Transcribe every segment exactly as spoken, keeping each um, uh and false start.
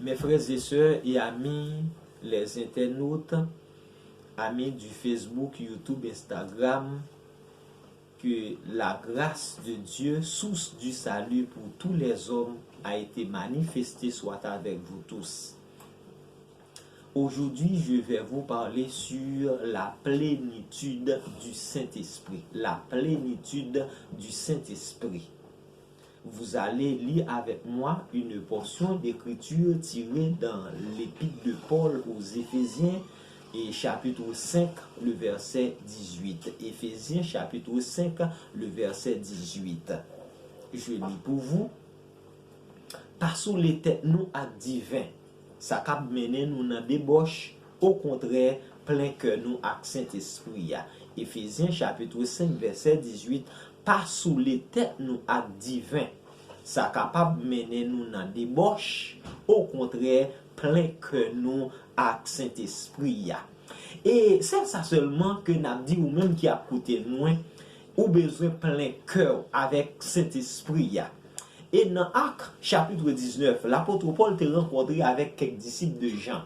Mes frères et sœurs et amis les internautes, amis du Facebook, YouTube, Instagram, que la grâce de Dieu, source du salut pour tous les hommes, a été manifestée soit avec vous tous. Aujourd'hui, je vais vous parler sur la plénitude du Saint-Esprit. La plénitude du Saint-Esprit. Vous allez lire avec moi une portion d'écriture tirée dans l'épître de Paul aux Éphésiens et chapitre cinq, le verset dix-huit. Éphésiens chapitre cinq, le verset dix-huit. Je lis pour vous. Pa soule tèt nou ak diven, sa k ap mennen nou nan debòch, okontrè, plen kè nou ak Sentespri a. Efezyen chapit senk vèsè dizuit, pa soule tèt nou ak diven, sa kapab mennen nou nan debòch, okontrè, plen kè nou ak Sentespri a. E sèl sa sèlman ke n ap di ou menm ki ap koute mwen, ou bezwen plen kè w avèk Sentespri a. E nan Ak, chapit diznèf, lapot Pòl te rankontre avèk kèk disip de Jan.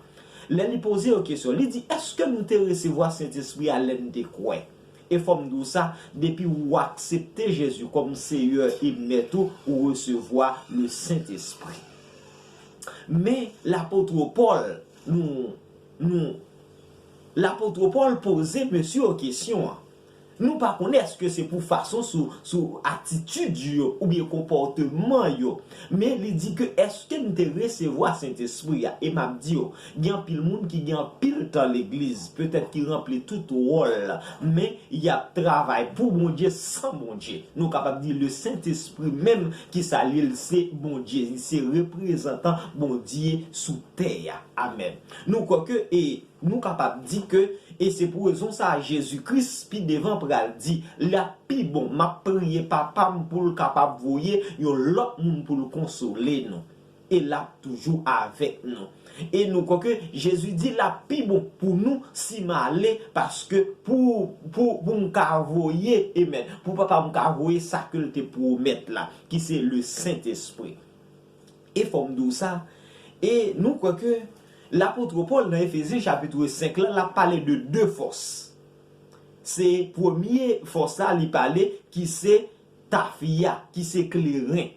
Lè li poze yo kesyon, li di, èske nou te resevwa Sentespri a lè n te kwè? E fò m di w sa, depi ou aksepte Jezi kòm Seyè e Mèt ou, ou resevwa le Sentespri. Men lapot Pòl, nou, nou, lapot Pòl poze mesye yo kesyon an. Nou pa konnen èske se pou fason sou, sou atitid yo oubyen konpòteman yo. Men li di ke èske n te resevwa Sentespri a? E m ap di yo, gen anpil moun ki gen anpil tan legliz, petèt ki ranpli tout wòl, men y ap travay pou Bondye san Bondye. Nou kapab di le Sentespri menm ki sa li ye, l se Bondye, li se reprezantan Bondye sou tè a. Amèn. Nou kwè ke, e nou kapab di ke, e se pou rezon sa a Jezi Kris pi devan pral di, l ap pi bon, m ap priye Papa m pou l kapab voye yon lòt moun pou l konsole nou. E l ap toujou avèk nou. E nou kwè ke Jezi di l ap pi bon pou nou si m ale, paske pou, pou, pou m ka voye, amèn, pou Papa m ka voye sa ke l te pwomèt la, ki se le Sentespri. E fò m di w sa, e nou kwè ke lapot Pòl nan Efezyen chapit senk la, l ap pale de de fòs. Se premye fòs la li pale ki se tafya, ki se kleren,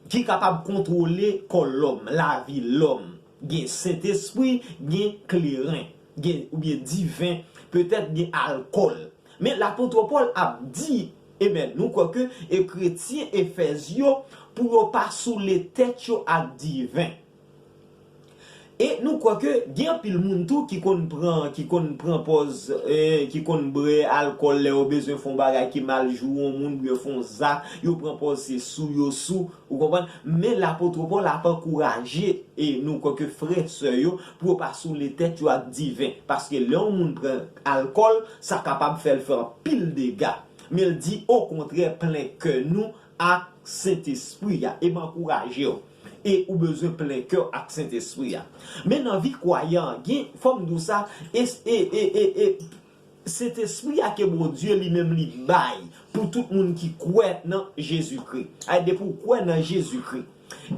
ki kapab kontwole kò lòm, lavi lòm. Gen Sentespri, gen kleren, gen, oubyen diven, petèt gen alkòl. Men lapot Pòl ap di, amèn, nou kwè ke e kretyen Efèz yo, pou yo pa soule tèt yo ak diven. E nou kwè ke gen anpil moun tou ki konn pran, ki konn pran pòz, e, ki konn bwè alkòl lè yo bezwen fè yon bagay ki mal, joure yon moun, oubyen fè yon zak, yo pran pòz se sou yo sou, ou konprann? Men lapot Pòl ap ankouraje, e nou kwè ke frè, sè yo, pou yo pa soule tèt yo ak diven. Paske lè yon moun pran alkòl, sa kapab fè l fè anpil dega. Men l di, okontrè, plen kè nou ak Sentespri a. E m ankouraje w. E ou bezwen plen kè w ak Sentespri a. Men nan vi kwayan an, gen, fò m di w sa, e, e, e, e, e, Sentespri a ke Bondye li menm li bay pou tout moun ki kwè nan Jezikri. Ay, depi w kwè nan Jezikri,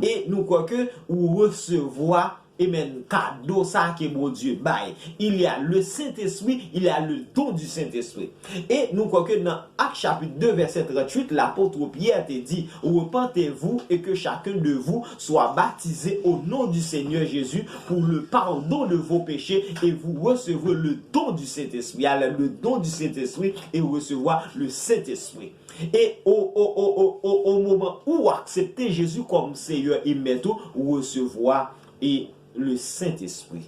e nou kwè ke ou resevwa, amèn, kado sa a ke Bondye bay. Il y a le Saint-Esprit, il y a le don du Saint-Esprit. E nou kwè ke nan Ak chapit de vèsè tranntuit, lapot Pyè te di, repentez-vous et que chacun de vous soit baptisé au nom du Seigneur Jésus pour le pardon de vos péchés et vous recevrez le don du Saint-Esprit. Alors, le don du Saint-Esprit et recevoir le Saint-Esprit. E o, o, o, o, o, o moman ou aksepte Jezi kòm Seyè e Mèt ou, ou resevwa e le Sentespri.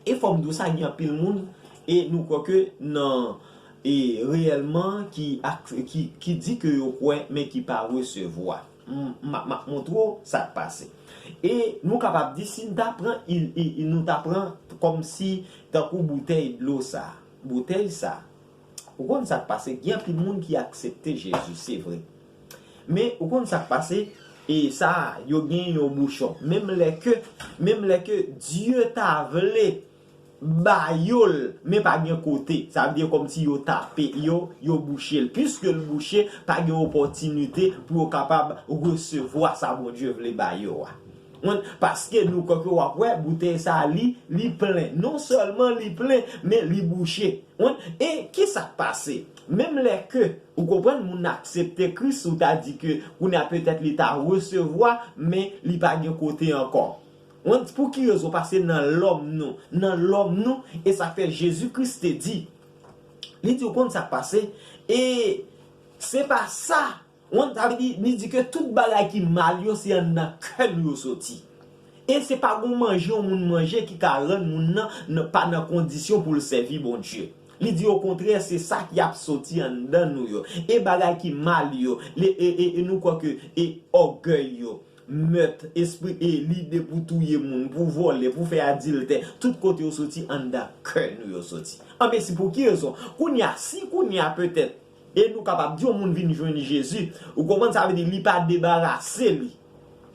E fò m di w sa, gen anpil moun, e nou kwè ke nan, e reyèlman, ki ak-, ki, ki di ke yo kwè, men ki pa resevwa. M, m, m ap montre w sa k pase. E nou kapab di, si n ta pran, i, i, i, nou ta pran kòmsi tankou boutèy dlo sa. Boutèy sa. Ou konn sa k pase? Gen anpil moun ki aksepte Jezi, se vre. Men, ou konn sa k pase? E sa, yo gen yon bouchon. Menm lè ke, menm lè ke Dye ta vle ba yo l, men pa gen kote. Sa vle di kòmsi yo tape, yo, yo bouche l. Piske l bouche, pa gen opòtinite pou yo kapab resevwa sa Bondye vle ba yo a. Wi, paske nou kwè ke w ap wè boutèy sa a, li, li plen. Non sèlman li plen, men li bouche. Wi, e ki sa k pase? Menm lè ke, ou konprann, moun aksepte Kris, ou ta di ke kounye a petèt li ta resevwa, men li pa gen kote ankò. Wi, pou ki rezon? Paske nan lòm nou, nan lòm nou, e sa k fè Jezi Kris te di, li di, ou konn sa k pase? E se pa sa Wi, sa vle di, li di ke tout bagay ki mal yo, se anndan kè nou yo soti. E se pa gon manje yon moun manje ki ka rann moun nan, nan, pa nan kondisyon pou l sèvi Bondye. Li di okontrè, se sa ki ap soti anndan nou yo. E bagay ki mal yo, le, e, e, e nou kwè ke, e ògèy yo, mèt, espri, e lide pou touye moun, pou vòlè, pou fè adiltè, tout kote yo soti anndan kè nou yo soti. Anben, si pou ki rezon? Kounye a, si kounye a petèt, e nou kapab di yon moun vin jwenn Jezi, ou konprann, sa vle di li pa debarase li.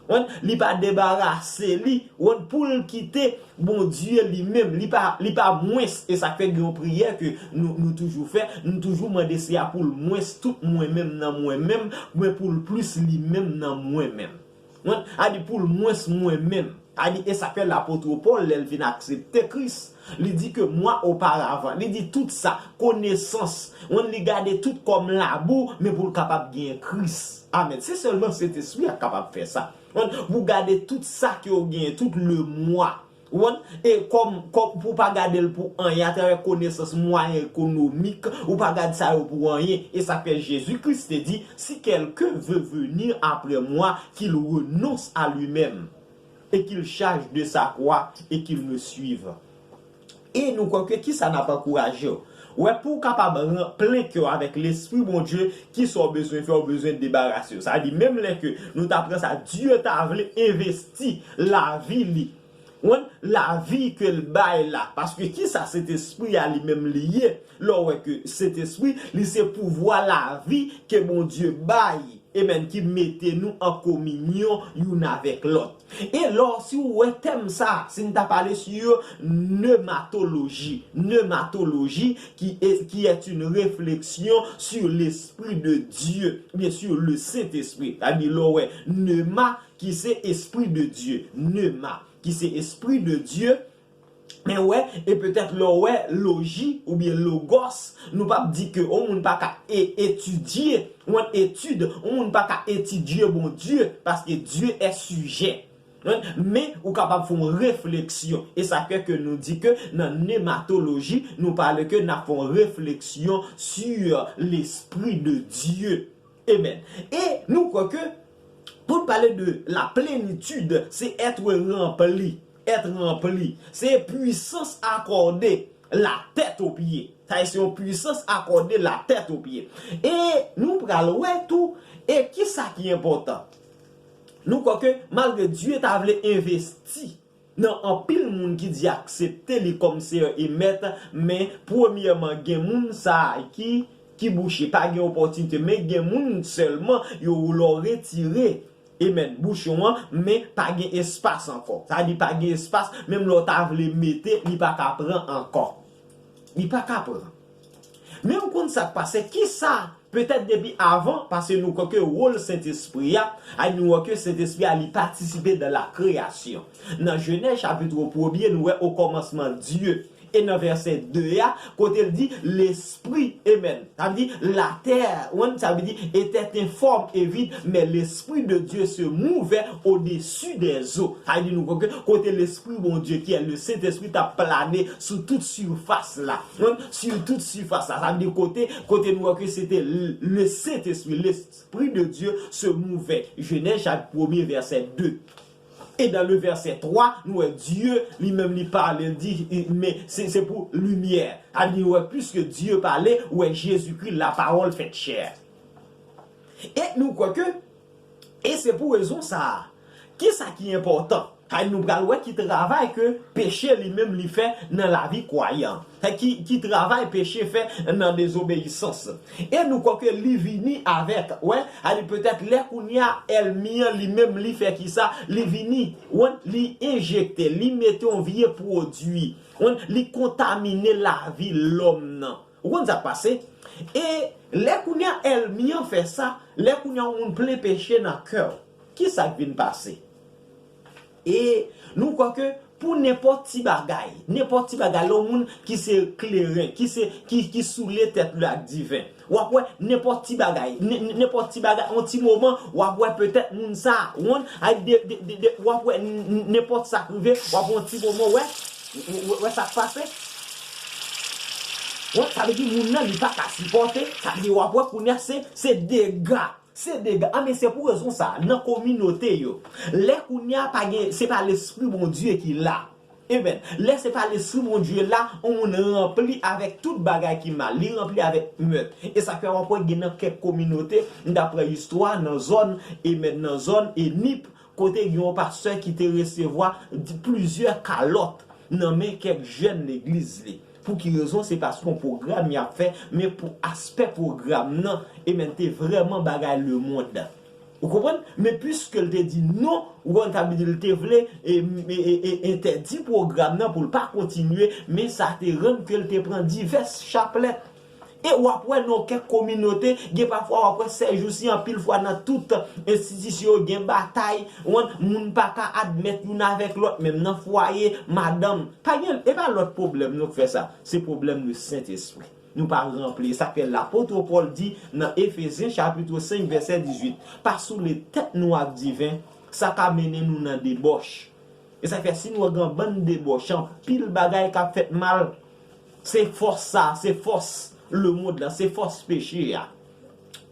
Wi, li pa debarase li, wi, pou l kite Bondye li menm, li pa, li pa mwens, e sa k fè gen yon priyè ke nou, nou toujou fè, nou toujou mande Seyè a pou l mwens tout mwen menm nan mwen menm, men pou l plis li menm nan mwen menm. Wi, a di pou l mwens mwen menm. A di, e sa k fè lapot Pòl, lè l vin aksepte Kris, li di ke mwa oparavan, li di tout sa, konesans, wi, li gade tout kòm labou, men pou l kapab gen Kris. Amèn. Se sèlman Sentespri a k kapab fè sa. Wi, pou gade tout sa ke w genyen, tout le mwa. Wi, e kòm, kòm pou pa gade l pou anyen, atravè konesans, mwayen ekonomik, ou pa gade sa yo pou anyen. E sa k fè Jezi Kris te di, si quelqu'un veut venir après moi, qu'il renonce à lui-même et qu'il charge de sa croix et qu'il me suive. E nou kwè ke kisa n ap ankouraje w? Wè, pou w kapab ran-, plen kè w avèk Lespri Bondye, kisa w bezwen fè? W bezwen debarase w. Sa di, menm lè ke nou ta pran sa, Dye ta vle envesti lavi li. Wi, lavi ke l bay la. Paske kisa Sentespri a li menm li ye? Lè w wè ke Sentespri, li se pouvwa lavi ke Bondye bay. Amèn, ki mete nou an kominyon youn avèk lòt. E lò, si w wè tèm sa, si n ta pale sou nematoloji, nematoloji ki, e, qui est une réflexion sur l'Esprit de Dieu, bien sûr, le Saint-Esprit. Sa di, lò w wè nema, ki se Esprit de Dieu, nema, ki se Esprit de Dieu, men wè, e petèt lè w wè loji oubyen logos, nou p ap di ke yon moun pa ka e-, etidye, yon etid, yon moun pa ka etidye Bondye, paske Dieu est sujet. Men ou kapab fè yon refleksyon. E sa fè ke nou di ke nan nematoloji, nou pale ke n ap fè yon refleksyon sur l'Esprit de Dieu. Amen. E nou kwè ke pou n pale de la plénitude, se être rempli. Être rempli. Se pwisans akòde la tèt o pye. Sa se yon pwisans akòde la tèt o pye. E nou pral wè tou, e kisa ki enpòtan? Nou kwè ke malgre Dye ta vle envesti nan anpil moun ki di aksepte li kòm Seyè e Mèt, men premyèman gen moun sa a ki, ki bouche, pa gen opòtinite, men gen moun sèlman yo lò retire, amen, bouchon an, men pa gen espas ankò. Sa di pa gen espas, menm lè w ta vle mete, li pa ka pran ankò. Li pa ka pran. Men ou konn sa k pase, kisa Petèt depi avan, paske nou kwè ke wòl Sentespri a, a nou wè ke Sentespri a li patisipe dan la kreyasyon. Nan Jenèz chapit premye, nou wè o kòmansman Dye. E nan vèsè de a, kote l di, Lespri, amen. Sa vle di, latè, wi, sa vle di, était informe et vide, mais l'Esprit de Dieu se mouvait au-dessus des eaux. Sa vle di, nou kwè ke kote Lespri Bondye, ki est le Saint-Esprit, t ap plane sou tout sifas la. Wi, sou tout sifas la. Sa vle di, kote Kote nou wè ke se te le Sentespri, l'Esprit de Dieu se mouvait. Jenèz chapit premye, vèsè de. E dan le vèsè twa, nou wè Dye li menm li pale, li di, men se, se pou limyè. A di, nou wè, puisque Dieu parlait, ou wè Jezikri, la parole faite chair. E nou kwè ke E se pou rezon sa a, kisa ki enpòtan? Kay nou pral wè ki travay ke peche li menm li fè nan lavi kwayan. Ki, ki travay peche fè nan dezobeyisans. E nou kwè ke li vini avèk, wè, a di petèt lè kounye a ènmi an li menm li fè kisa, li vini, wè, li enjekte, li mete yon vye pwodui, wè, li kontamine lavi lòm nan. Ou konn sa k pase? E lè kounye a ènmi an fè sa, lè kounye a yon moun plen peche nan kè w, kisa k vin pase? E nou kwè ke pou nenpòt ti bagay, nenpòt ti bagay, lè yon moun ki se kleren, ki se, ki, ki soule tèt li ak diven, w ap wè nenpòt ti bagay, nen-, nen-, nenpòt ti bagay, yon ti moman, w ap wè petèt moun sa, w konn, ay, de, de, de, de, w ap wè n-, n-, nenpòt sa k rive, w ap wè yon ti moman, wè, wè, wè sa k pase. Wè, sa vle di moun nan, li pa ka sipòte, sa vle di w ap wè kounye a, se, se dega. Se dega. A, men se pou rezon sa, nan kominote yo, lè kounye a pa gen, se pa Lespri Bondye ki la. Amen. Lè se pa Lespri Bondye la, yon moun ranpli avèk tout bagay ki mal, li ranpli avèk mèt. E sa fè w ap wè gen nan kèk kominote, m t ap pran istwa nan zòn, amen, nan zòn e Nip, kote gen yon pastè ki te resevwa di-, plizyè kalòt nan men kèk jèn legliz li. Pou ki rezon? Se paske yon pwogram y ap fè, men pou aspè pwogram nan, amen, te vrèman bagay lemonn. Ou konprann? Men piske l te di non, ou konn sa vle di l te vle e, e, e, e entèdi pwogram nan pou l pa kontinye, men sa te rann ke l te pran divès chaplèt. E w ap wè nan kèk kominote, gen pafwa w ap wè sèjousi anpil fwa nan tout enstitisyon yo gen batay, w konn, moun pa ka admèt youn avèk lòt, menm nan fwaye, madanm. Pa gen, e pa lòt pwoblèm nou k fè sa, se pwoblèm de Sentespri. Nou pa ranpli. Sa k fè lapot Pòl di nan Efezyen chapit senk vèsè dizuit, pa soule tèt nou ak diven, sa ka mennen nou nan debòch. E sa k fè si nou gen bann debòch, anpil bagay k ap fèt mal, se fòs sa, se fòs lemonn lan, se fòs peche a.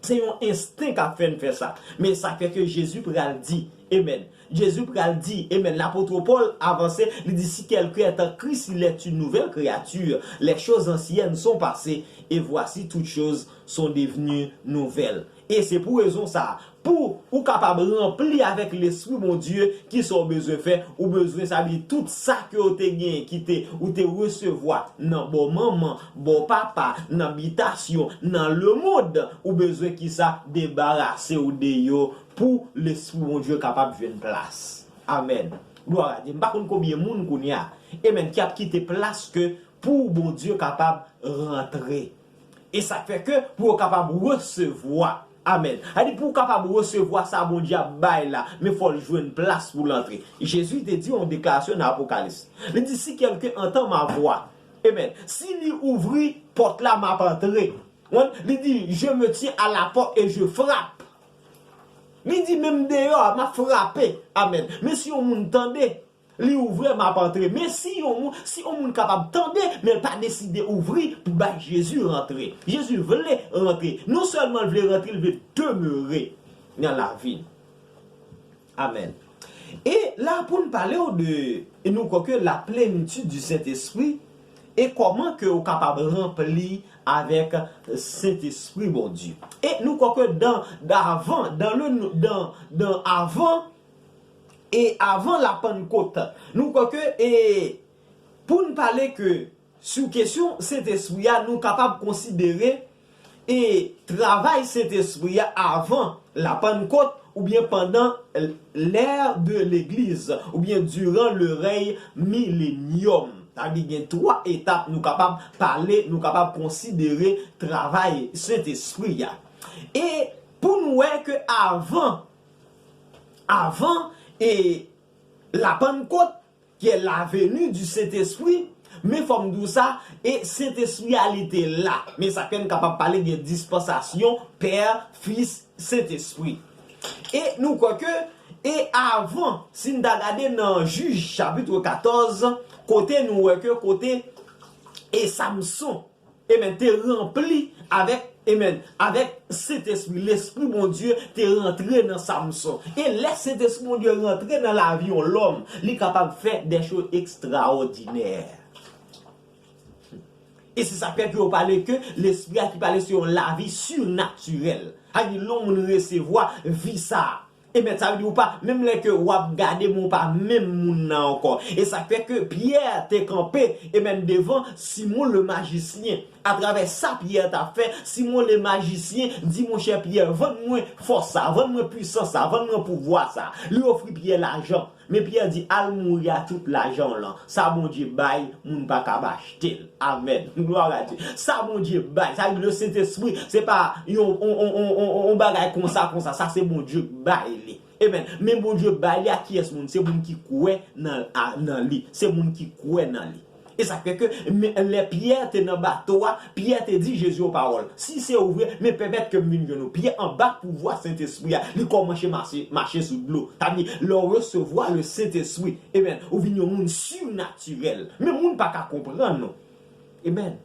Se yon ensten k ap fè n fè sa. Men sa k fè ke Jezi pral di, amen. Jezi pral di, amen. Lapot Pòl avanse, li di, si quelqu'un est en Christ, il est une nouvelle créature. Les choses anciennes sont passées, et voici toutes choses sont devenues nouvelles. E se pou rezon sa a, pou ou kapab ranpli avèk Lespri Bondye, kisa w bezwen fè? Ou bezwen, sa vle di tout sa ke w te genyen, ki te, ou te resevwa nan bò manman, bò papa, nan bitasyon, nan lemonn, ou bezwen kisa? Debarase w de yo pou Lespri Bondye kapab jwenn plas. Amèn. Glwa a Dye. M pa konn konbyen moun kounye a, amen, ki ap kite plas ke pou Bondye kapab rantre. E sa k fè ke pou yo kapab resevwa. Amèn. Sa di pou w kapab resevwa sa Bondye ap bay la, men fò l jwenn plas pou l antre. Jezi te di yon deklarasyon nan Apokalis. Li di, si quelqu'un entend ma voix, amen. Si li ouvri pòt la, m ap antre. Li di, je me tiens à la porte et je frappe. Li di, menm deyò a, m ap frape. Amèn. Men si yon moun tande, li ouvè, m ap antre. Men si yon moun, si yon moun kapab tande, men l pa deside ouvri pou bay Jezi rantre. Jezi vle rantre. Non sèlman l vle rantre, l vle demere nan lavi n. Amèn. E la, pou n pale w de, e nou kwè ke la plenitude du Saint-Esprit, e kòman ke w kapab ranpli avèk Sentespri Bondye. E nou kwè ke dan, dan avan, dan le, dan, dan avan, e avan la Pannkot, nou kwè ke, e pou n pale ke sou kesyon Sentespri a, nou kapab konsidere e travay Sentespri a avan la Pannkot oubyen pandan l'ère de l'Église oubyen durant le règne millénium. Sa vle di gen twa etap nou kapab pale, nou kapab konsidere travay Sentespri a. E pou nou wè ke avan, avan e la Pannkot, qui est la venue du Saint-Esprit, men fò m di w sa, e Sentespri a li te la. Men sa k fè n kapab pale de dispansasyon Pè, Fis, Sentespri. E nou kwè ke, e avan, si n ta gade nan Jij chapit katòz, kote nou wè ke kote e Samson, amen, te ranpli avèk, amen, avèk Sentespri. Lespri Bondye te rantre nan Samson. E lè Sentespri Bondye rantre nan lavi yon lòm, li kapab fè de choz ekstraòdinè. E se sa k fè ke yo pale ke lespri a ki pale se yon lavi sinatirèl. Sa vle di lè yon moun resevwa vi sa a. Amen. Sa vle di ou pa, menm lè ke w ap gade, men w pa menm moun nan ankò. E sa k fè ke Pyè te kanpe, amen, devan Simon le majisyen. Atravè sa Pyè t ap fè, Simon le majisyen di, monchè Pyè, vann mwen fòs sa, vann mwen pwisans sa, vann mwen pouvwa sa. Li ofri Pyè lajan. Men Pyè di, al mouri a tout lajan w lan. Sa Bondye bay, moun pa kab achte l. Amèn. Glwa a Dye. Sa Bondye bay, sa le Sentespri, se pa yon, yon, yon, yon, yon, yon bagay konsa, konsa. Sa se Bondye k bay li. Amen. Men Bondye bay li a kiyès moun? Se moun ki kwè nan, a, nan li. Se moun ki kwè nan li. E sa fè ke, men, lè Pyè te nan bato a, Pyè te di Jezi yon pawòl: "Si se ou vre, men pèmèt ke m vin jwenn ou." Pyè anba pouvwa Sentespri a, li kòmanse mache, mache sou dlo. Sa vle di, lè w resevwa le Sentespri, amen, ou vin yon moun sinatirèl. Men moun pa ka konprann ou. Amen.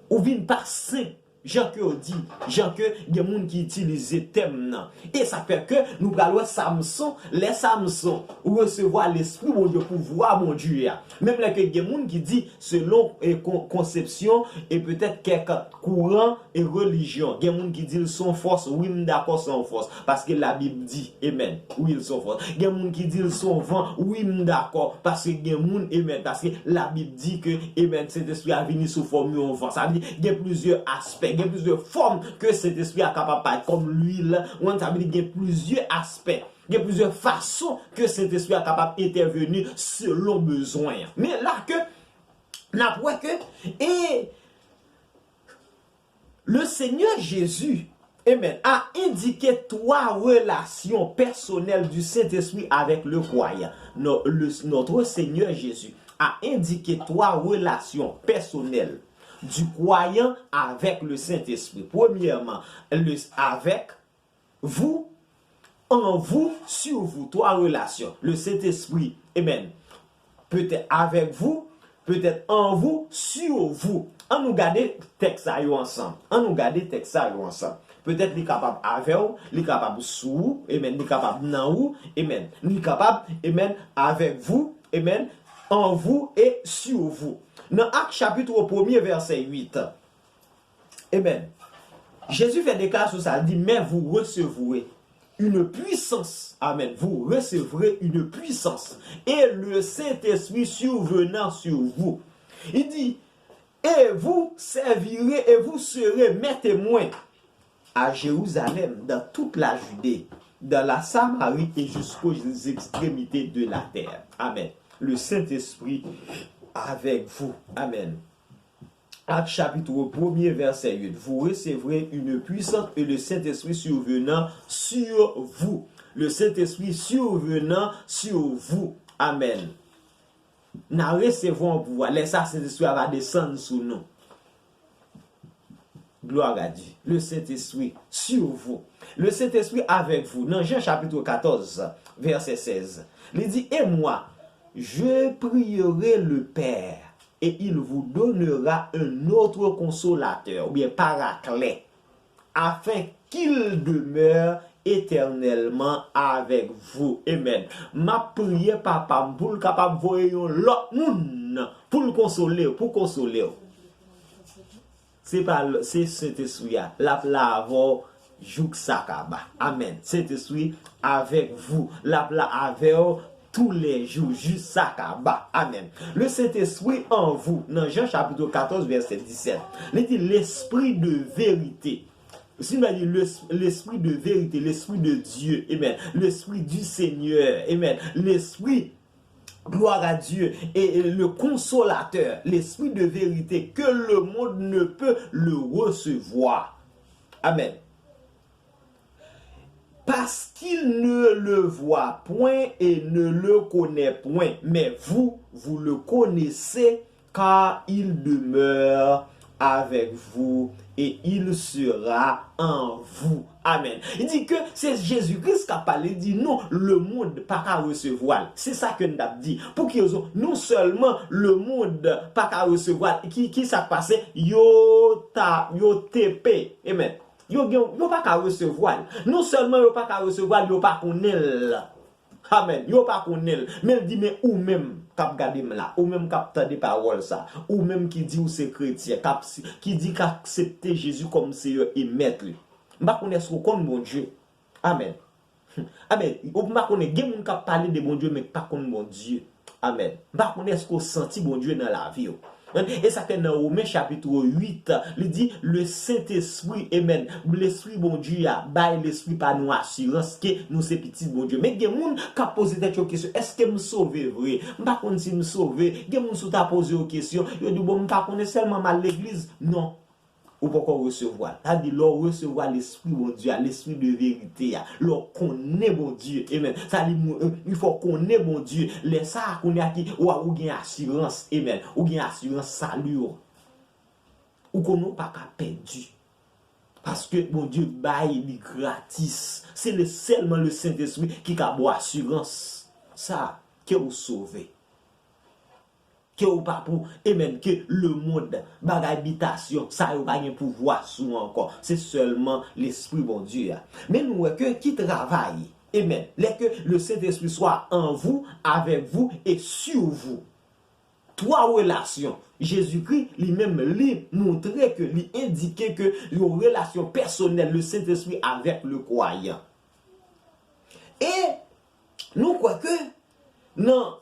Ou vin pa senp. Jan ke yo di, jan ke gen moun ki itilize tèm nan. E sa fè ke nou pral wè Samson, lè Samson resevwa Lespri Bondye, pouvwa Bondye a. Menm lè ke gen moun ki di, selon, e, kon-, konsepsyon, e petèt kèk kouran e relijyon, gen moun ki di l se yon fòs, wi, m dakò, se yon fòs. Paske Labib di, amen, wi, l se yon fòs. Gen moun ki di l se yon van, wi, m dakò, paske gen moun, amen, paske Labib di ke, amen, Sentespri a vini sou fòm yon van. Sa vle di, gen plizyè aspè, gen plizyè fòm ke Sentespri a kapab parèt, kòm lwil, ou konn, sa vle di, gen plizyè aspè, gen plizyè fason ke Sentespri a kapab entèveni selon bezwen an. Men la ke, n ap wè ke, e, Le Seigneur Jésus, amen, a indiqué trois relations personnelles du Saint-Esprit avec le croyant. No-, le- notre Seigneur Jésus a indiqué trois relations personnelles du croyant avec le Saint-Esprit. Premièrement, le avec vous, en vous, sur vous. Trois relations. Le Saint-Esprit, amen, peut-être avec vous, peut-être en vous, sur vous. Ann nou gade tèks sa yo ansanm. Ann nou gade tèks sa yo ansanm. Petèt li kapab avè w, li kapab sou ou, amen, li kapab nan ou, amen. Li kapab, amen, avec vous, amen, en vous et sur vous. Nan Ak chapit premye, vèsè uit, amen, Jezi fè deklarasyon sa, li di, mais vous recevrez une puissance. Amen. Vous recevrez une puissance. Et le Saint-Esprit survenant sur vous. Il dit, et vous servirez et vous serez mes témoins à Jérusalem, dans toute la Judée, dans la Samarie et jusqu'aux extrémités de la terre. Amen. Le Saint-Esprit avec vous. Amen. Actes chapitre premier, verset huit. Vous recevrez une puissance et le Saint-Esprit survenant sur vous. Le Saint-Esprit survenant sur vous. Amen. N a resevwa yon pouvwa. Lè sa, Sentespri a va desann sou nou. Gloire à Dieu. Le Saint-Esprit sur vous. Le Saint-Esprit avec vous. Nan Jan chapit katòz, vèsè sèz, li di, et moi, je prierai le Père, et il vous donnera un autre consolateur, oubyen paraklet, afin qu'il demeure éternellement avec vous. Amen. M ap priye Papa m pou l kapab voye yon lòt moun pou l konsole w, pou konsole w. Se pa l, se Sentespri a. L ap la avè w jouk sa kaba. Amen. Sentespri avec vous. L ap la avè w tous les jours, jis sa kaba. Amen. Le Saint-Esprit en vous, nan Jan chapit katòz, vèsè disèt, li di, l'esprit de vérité. Si nou di le- l'esprit de vérité, l'esprit de Dieu, amen, l'esprit du Seigneur, amen, l'esprit, gloire à Dieu, et, et le consolateur, l'esprit de vérité, que le monde ne peut le recevoir. Amen. Parce qu'il ne le voit point et ne le connaît point, mais vous, vous le connaissez, car il demeure avec vous et il sera en vous. Amen. Li di ke se Jezi Kris k ap pale, li di non, lemonn pa ka resevwa l. Se sa ke n t ap di. Pou ki rezon? Non sèlman lemonn pa ka resevwa l, ki, ki sa k pase? Yo ta, yo tepe. Amen. Yo gen, yo pa ka resevwa l. Non sèlman yo pa ka resevwa l, yo pa konnen l. Amen. Yo pa konnen l. Men l di, men ou menm k ap gade m la, ou menm k ap tande pawòl sa, ou menm ki di ou se kretyen, k ap, ki di k aksepte Jezi kòm Seyè e Mèt li. M pa konnen èske w konn Bondye. Amen. Amen. Ou pa konnen, gen moun k ap pale de Bondye, men k pa konn Bondye. Amen. M pa konnen èske w santi Bondye nan lavi w. E sa fè nan Women chapit uit, li di, le Sentespri, amen, Lespri Bondye a bay lespri pa nou asirans ke nou se pitit Bondye. Men gen moun k ap poze tèt yo kesyon, èske m sove vre? M pa konn si m sove. Gen moun si w ta poze yo kesyon, yo di, bon, m pa konnen, sèlman m al legliz. Non. Ou poko resevwa l. Sa di, lè w resevwa Lespri Bondye a, Lespri de verite a, lè w konnen Bondye, amen. Sa di, mou- euh, il fò w konnen Bondye. Lè sa a, kounye a ki, ou, ou gen asirans, amen. Ou gen asirans sali w. Ou konnen w pa ka pèdi. Paske Bondye bay li gratis. Se le, sèlman le Sentespri ki ka ba w asirans sa, ke ou sove. Ke ou pa pou, amen, ke lemonn, bagay bitasyon, sa yo pa gen pouvwa sou ou ankò. Se sèlman Lespri Bondye a. Men nou wè ke ki travay, amen, lè ke le Sentespri swa an vou, avèk vou e sur vou. Twa relasyon. Jezikri li menm li montre ke li endike ke yon relasyon pèsonèl le Sentespri avèk le kwayan. E nou kwè ke nan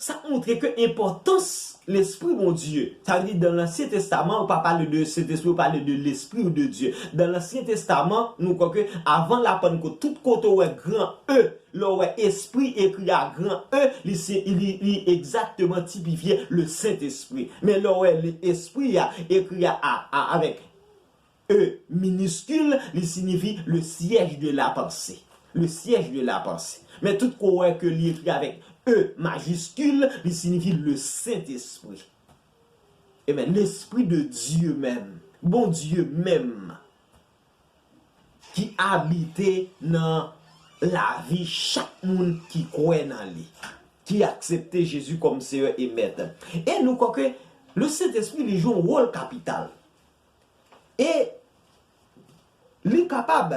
Sa montre ke enpòtans Lespri Bondye. Sa vle di, dans l'Ancien Testament, ou pa pale de Sentespri, ou pale de Lespri de Dye. Dans l'Ancien Testament, nou kwè ke avan la Pannkot, tout kote ou wè gran E, lè ou wè espri ekri a gran E, li se, li, li egzakteman tipifye le Sentespri. Men lè ou wè le espri a ekri a, a, a, avèk E miniskil, li siyifi le siège de la pensée. Le siège de la pensée. Men tout kou wè ke li ekri avèk E majiskil, li siyifi le Sentespri. Amen. Lespri de Dye menm. Bondye menm. Ki abite nan lavi chak moun ki kwè nan li. Ki aksepte Jezi kòm Seyè e Mèt. E nou kwè ke le Sentespri li jwe yon wòl kapital. E li kapab,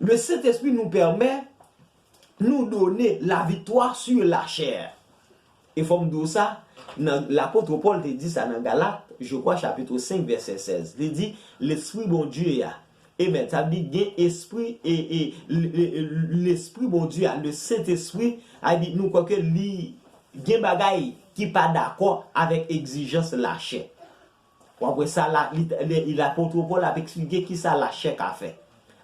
le Sentespri nous permet, nous donner la victoire sur la chair. E fò m di w sa, nan lapot Pòl te di sa nan Galat, je crois, chapitre cinq, verset seize. Li di, Lespri Bondye a. Amen. Sa vle di gen espri e, e, e, e, Lespri Bondye a, le Sentespri, a di nou kwè ke li gen bagay ki pa dakò avèk egzijans lachè. W ap wè sa la, li, li, li lapot Pòl ap eksplike kisa lachè ka fè.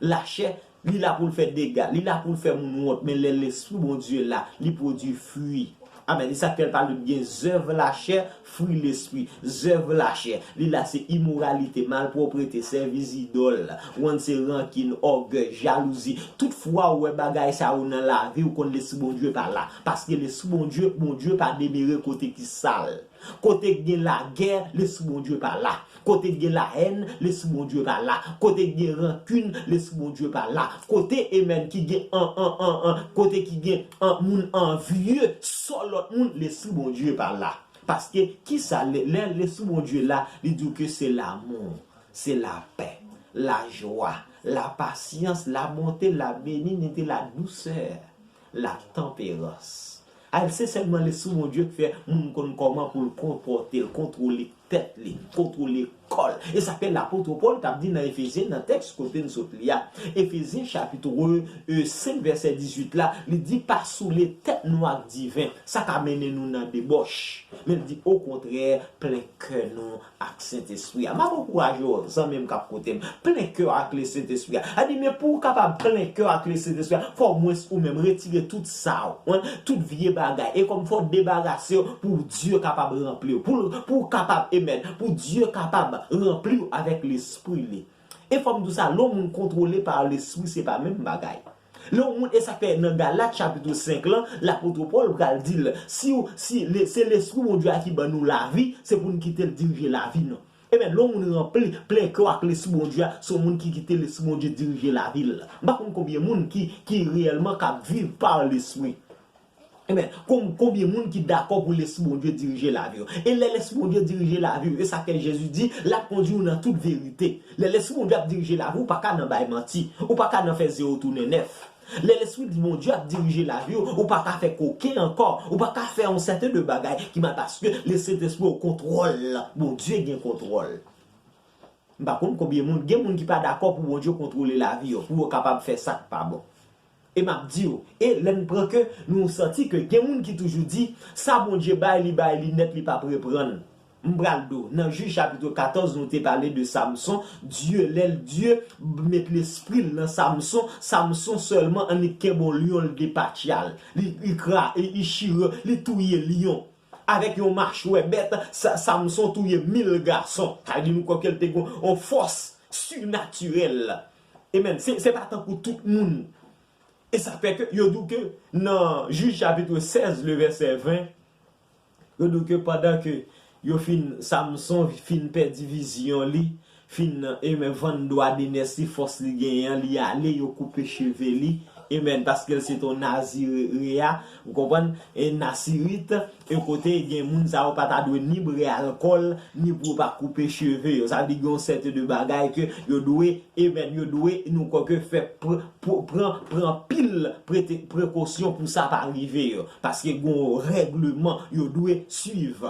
Lachè, li la pou l fè dega, li la pou l fè moun wont, men lè Lespri Bondye la, li pwodui fwi. Amen. E sa k fè l pale de gen zèv lachè, fwi Lespri. Zèv lachè, li la se imoralite, malpwòpte, sèvis idòl, wonn se rankin, ògèy, jalouzi. Tout fwa ou wè bagay sa yo nan lavi w, konn Lespri Bondye pa la. Paske Lespri Bondye, Bondye pa demere kote ki sal. Kote k gen lagè, Lespri Bondye pa la. Kote k gen lahèn, Lespri Bondye pa la. Kote k gen rankin, Lespri Bondye pa la. Kote, amen, ki gen an, an, an, an, kote ki gen an, moun anvye sò lòt moun, Lespri Bondye pa la. Paske, kisa, lè, lè Lespri Bondye la, li di w ke se lamou, se lapè, lajwa, lapasyans, labonte, labeninyite, ladousè, latanperans. Al se sèlman Lespri Bondye k fè moun konn kòman pou l konpòte l, kontwole tèt li, kontwole kò l. E sa fè lapot Pòl t ap di nan Efezyen, nan tèks kote n sot li a, Efezyen chapit, e, senk vèsè dizuit la, li di, pa soule tèt nou ak diven, sa ka mennen nou nan debòch. Men l di, okontrè, plen kè nou ak Sentespri a. M ap ankouraje w, zanmi m k ap koute m, plen kè w ak le Sentespri a. A di, men pou w kapab plen kè w ak le Sentespri a, fò omwens ou menm retire tout sa w, tout vye bagay. E kòm fò w debarase yo pou Dye kapab ranpli w. Pou, pou w kapab, amen, pou Dye kapab ranpli w avèk Lespri li. E fò m di w sa, lè yon moun kontwole pa Lespri, se pa menm bagay. Lè yon moun, e sa fè nan Galat chapit senk lan, lapot Pòl pral di l, si w, si le, se Lespri Bondye a ki ban nou lavi, se pou n kite l dirije lavi nou. Ebyen, lè yon moun ranpli, plen kè w ak Lespri Bondye a, se yon moun ki kite Lespri Bondye dirije lavi l. M pa konn konbyen moun ki, ki reyèlman k ap viv pa Lespri. Amen. Kon-, konbyen moun ki dakò pou Lespri Bondye dirije lavi w? E lè Lespri Bondye dirije lavi w, e sa fè Jezi di, l ap kondui w nan tout verite. Lè Lespri Bondye ap dirije lavi w, ou pa ka nan bay manti. Ou pa ka nan fè zewo tounen nèf. Lè Lespri di Bondye ap dirije lavi w, ou pa ka fè koken ankò. Ou pa ka fè yon sèten de bagay ki mal paske le Sentespri o kontwòl. Bondye gen kontwòl. M pa konn konbyen moun, gen moun ki pa dakò pou Bondye kontwole lavi yo, pou yo kapab fè sa k pa bon. E m ap di w, e lè n pran ke nou santi ke gen moun ki toujou di, sa Bondye bay, li bay li nèt, li p ap reprann. M pral di w, nan Jij chapit katòz, nou te pale de Samson, Dye, lè l, Dye met lespri l nan Samson, Samson sèlman annik kenbe yon lyon, l depatcha l. Li, li kra, li, li chire, li touye lyon. Avèk yon machwè bèt, Sa- Samson touye mil gason. Sa vle di nou kwè ke l te gen yon fòs sinatirèl. Amen. Se, se pa tankou tout moun. E sa fè ke yo di w ke nan Jij chapit sèz, le vèsè ven, yo di w ke pandan ke yo fin, Samson fin pèdi vizyon li, fin, amen, vann dwa de nès li, fòs li genyen an, li ale, yo koupe cheve li, amen, paske l se te yon Nazire a, ou konprann, e Nazirit, e kote gen moun sa yo pa ta dwe ni bwè alkòl, ni pou yo pa koupe cheve yo. Sa vle di gen yon sète de bagay ke yo dwe, amen, yo dwe, nou kwè ke fè pr- pr- pran, pran pil prete- prekosyon pou sa pa rive yo. Paske gen yon règleman yo dwe swiv.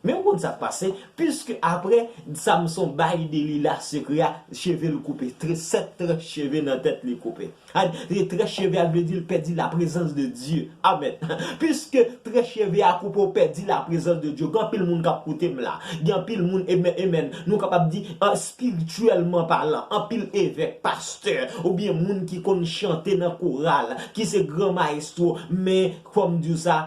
Men ou konn sa k pase, piske apre Samson bay Delila sekrè a, cheve l koupe, tre- sèt tranch cheve nan tèt li koupe. A, e tranch cheve a vle di l pèdi la prezans de Dye. Amen. Piske tranch cheve a koupe, ou pèdi la prezans de Dye. Gen anpil moun k ap koute m la. Gen anpil moun, amen, amen. Nou kapab di, an, espirityèlman palan, anpil evèk, pastè, oubyen moun ki konn chante nan koral, ki se gran mayestwo, men, kòm di w sa,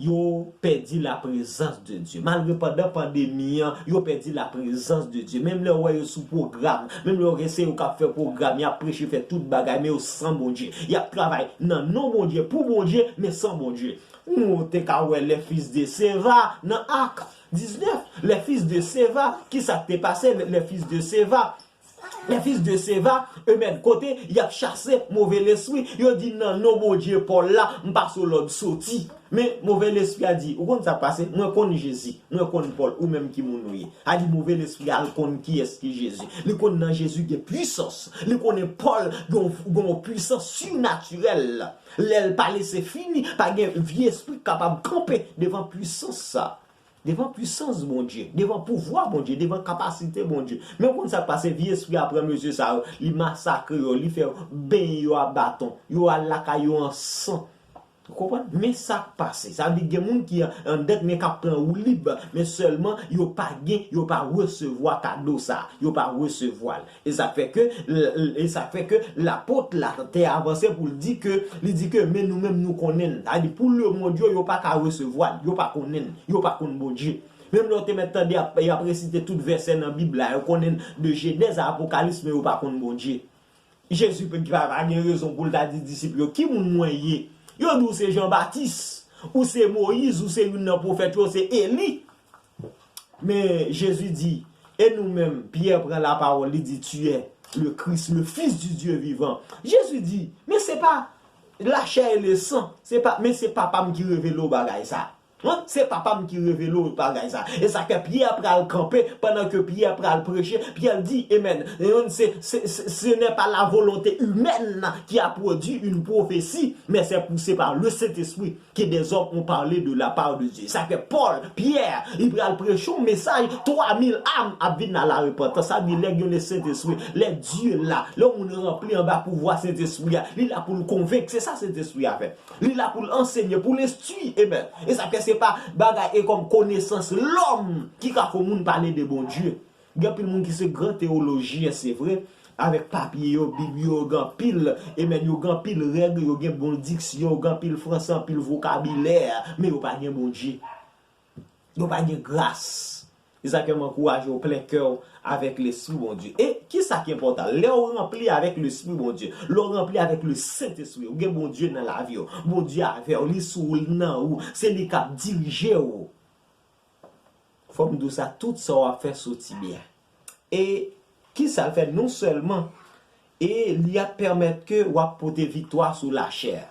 yo pèdi la prezans de Dye. Malgre pandan pandemi an, yo pèdi la prezans de Dye. Menm lè w wè yo sou pwogram, menm lè w wè se yo k ap fè pwogram, y ap preche, fè tout bagay, men yo san Bondye. Y ap travay nan non Bondye, pou Bondye, men san Bondye. Nou te ka wè les fils de Sceva nan Ak diznèf. Les fils de Sceva, ki sa k te pase? Les fils de Sceva, les fils de Sceva, amen, kote y ap chase move lespri, yo di nan non Bondye Pòl la, m pase w lòd soti. Men move lespri a di, ou konn sa k pase? Mwen konn Jezi, mwen konn Pòl, ou menm ki moun ou ye. A di move lespri a al konn kiyès ki Jezi. Li konn nan Jezi gen pwisans. Li konnen Pòl gen yon, gen yon pwisans sinatirèl. Lè l pale se fini, pa gen vye espri k kapab kanpe devan pwisans sa. Devan pwisans Bondye, devan pouvwa Bondye, devan kapasite Bondye. Men ou konn sa k pase, vye espri a pran mesye sa yo, li masakre yo, li fè yo benyen yo a baton, yo al lakay yo an san. Ou konprann? Men sa k pase. Sa vle di gen moun ki an, an dèt men k ap pran woulib, men sèlman yo pa gen, yo pa resevwa kado sa, yo pa resevwa l. E sa k fè ke, e sa k fè ke lapot la te avanse pou l di ke, li di ke, men nou menm nou konnen l. Sa vle di pou lemonn yo, yo pa ka resevwa l, yo pa konnen l, yo pa konn Bondye. Menm lè w te mèt tande y ap, y ap resite tout vèsè nan Bib la, yo konnen l de Jenèz a Apokalips, men yo pa konn Bondye. Jezi pa, pa, pa gen rezon pou l ta di disip yo, ki moun mwen ye? Yo di w se Jan Batis, ou se Moyiz, ou se youn nan pwofèt yo, se Eli. Men Jezi di, e nou menm, Pyè pran lapawòl, li di, tu es le Christ, le Fils du Dieu vivant. Jezi di, men se pa la chair et le sang, se pa, men se papa m ki revele w bagay sa. Hein? Se papa m ki revele w bagay sa. E sa fè Pyè pral kanpe, pandan ke Pyè pral preche, Pyè di, amen. Se, se, se, ce n'est pas la volonté humaine qui a produit une prophétie, mais c'est poussé par le Saint-Esprit que des hommes ont parlé de la part de Dieu. Sa fè Pòl, Pyè, li pral preche yon mesaj, twa mil âmes ap vin à la repentance. Sa vle di lè gen le Sentespri, lè Dye la, lè yon moun ranpli anba pouvwa Sentespri a, li la pou l konvenk, se sa Sentespri a fè. Li la pou l ansenye, pou l enstwi, amen. E sa fè se pa bagay e kòm konesans lòm ki ka fè yon moun pale de Bondye. Gen anpil moun ki se gran teyolojyen, se vre, avèk papye yo, Bib yo, yo gen anpil, amen, yo gen anpil règ, yo gen bon diksyon, yo gen anpil franse, anpil vokabilè, men yo pa gen Bondye. Yo pa gen gras. E sa fè m ankouraje w plen kè w avèk Lespri Bondye. E ki sa ki enpòtan? Lè w ranpli avèk Lespri Bondye, lè w ranpli avèk le Sentespri, ou gen Bondye nan lavi w, Bondye avè w, li sou w, li nan ou, se li k ap dirije w. Fò m di w sa, tout sa w ap fè soti byen. E ki sa l fè? Non sèlman, e li ap pèmèt ke w ap pote viktwa sou lachè.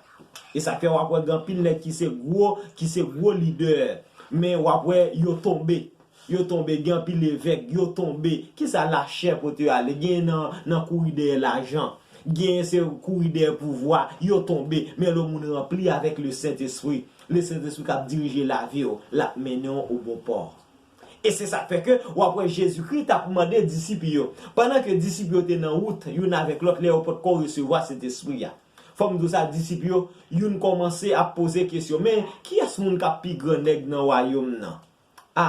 E sa fè w ap wè gen anpil nèg ki se gwo, ki se gwo lidè, men w ap wè yo tonbe. Yo tonbe, gen anpil evèk, yo tonbe. Ki sa lachè pote yo ale? Gen nan, nan kouri dèyè lajan. Gen se kouri dèyè pouvwa, yo tonbe. Men lè yon moun ranpli avèk le Sentespri, le Sentespri k ap dirije lavi w, l ap mennen w o bon pò. E se sa k fè ke w ap wè Jezikri t ap mande disip yo. Pandan ke disip yo te nan wout, youn avèk lòt, lè yo potko resevwa Sentespri a. Fò m di w sa, disip yo, youn kòmanse ap poze kesyon, men kiyès moun k ap pi gran nèg nan wayòm nan? A,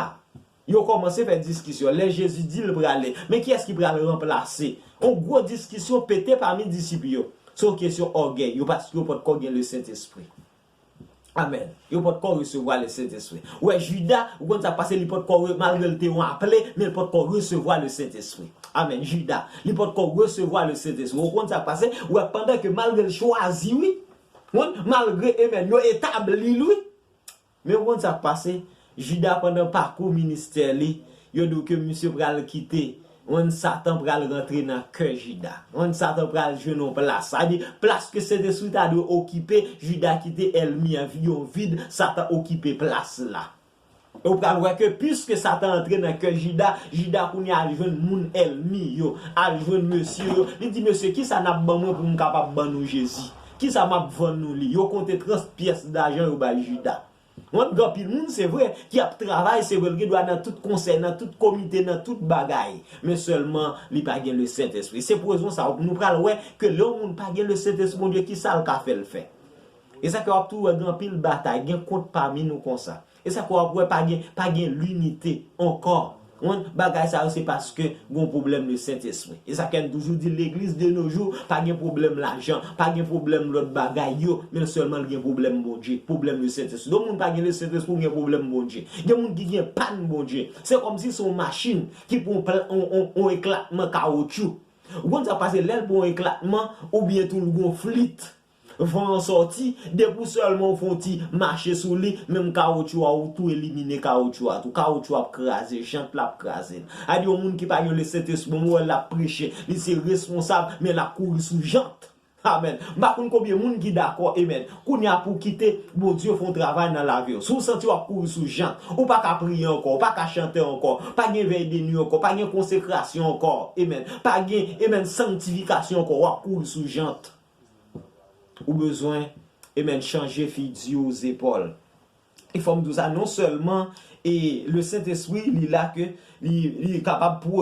yo kòmanse fè diskisyon. Lè Jezi di l prale, men kiyès ki pral ranplase? Yon gwo diskisyon pete pami disip yo. Se yon kesyon ògèy yo, paske yo potko gen le Sentespri. Amèn. Yo potko resevwa Lesentespri. Ou wè, Jida, ou konn sa k pase, li potko re-, malgre l te yon aple, men li potko resevwa Lesentespri. Amèn. Jida, li potko resevwa Lesentespri. Ou konn sa k pase, ou wè, pandan ke malgre l chwazi, wi, ou konn, malgre, amèn, yo etabli l, wi. Men ou konn sa k pase, Jida pandan pakou ministè li, yo di w ke misye pral kite, ou konn, Satan pral rantre nan kè Jida. Ou konn, Satan pral jwenn yon plas. Sa di, plas ke Sentespri ta dwe okipe, Jida kite èlmi an, yon vid, Satan okipe plas la. E ou pral wè ke piske Satan antre nan kè Jida, Jida kounye a al jwenn moun èlmi yo, al jwenn mesye yo. Li di, "Mesye, kisa n ap ban mwen pou m kapab ban nou Jezi? Kisa m ap vann nou li?" Yo konte trant pyès dajan, yo bay Jida. Ou konn, gen anpil moun, se vre, ki ap travay, se vre, l gen dwa nan tout konsèy, nan tout komite, nan tout bagay, men sèlman li pa gen Lesentespri. Se pou rezon sa a, nou pral wè ke lè yon moun pa gen Lesentespri Bondye, kisa l ka fè l fè. E sa ke w ap toujou wè, gen anpil batay, gen kont pami nou konsa. E sa ke w ap wè, pa gen, pa gen linite ankò. Ou konn, bagay sa yo, se paske gen yon pwoblèm de Sentespri. E sa ke n toujou di, legliz de nos jours pa gen pwoblèm lajan, pa gen pwoblèm lòt bagay yo, men sèlman l gen pwoblèm Bondye, pwoblèm de Sentespri. Donk, moun pa gen Lesentespri, gen pwoblèm Bondye. Gen moun ki gen pàn Bondye. Se kòmsi se yon machin ki pran yon pla-, yon, yon, yon eklatman kawotchou. Ou konn sa k pase, lè l pran yon eklatman, oubyen tou l gon flit, van an sòti, depi w sèlman w fè yon ti mache sou li, menm kawotchou a, ou tou elimine kawotchou a tou. Kawotchou ap kraze, jant la ap kraze l. A di yon moun ki pa gen Lesentespri, bon, ou wè l ap preche, li se responsab, men l ap kouri sou jant. Amèn. M pa konn konbyen moun ki dakò, amèn. Kounye a pou w kite Bondye fè yon travay nan lavi w. Si w santi w ap kouri sou jant, ou pa ka priye ankò, ou pa ka chante ankò, pa gen vèy de nwi ankò, pa gen konsekrasyon ankò, amèn. Pa gen, amèn, sanktifikasyon ankò, w ap kouri sou jant. Ou bezwen, amèn, chanje figi w zepòl. E fò m di w sa, non sèlman, e Lesentespri, li la ke li, li kapab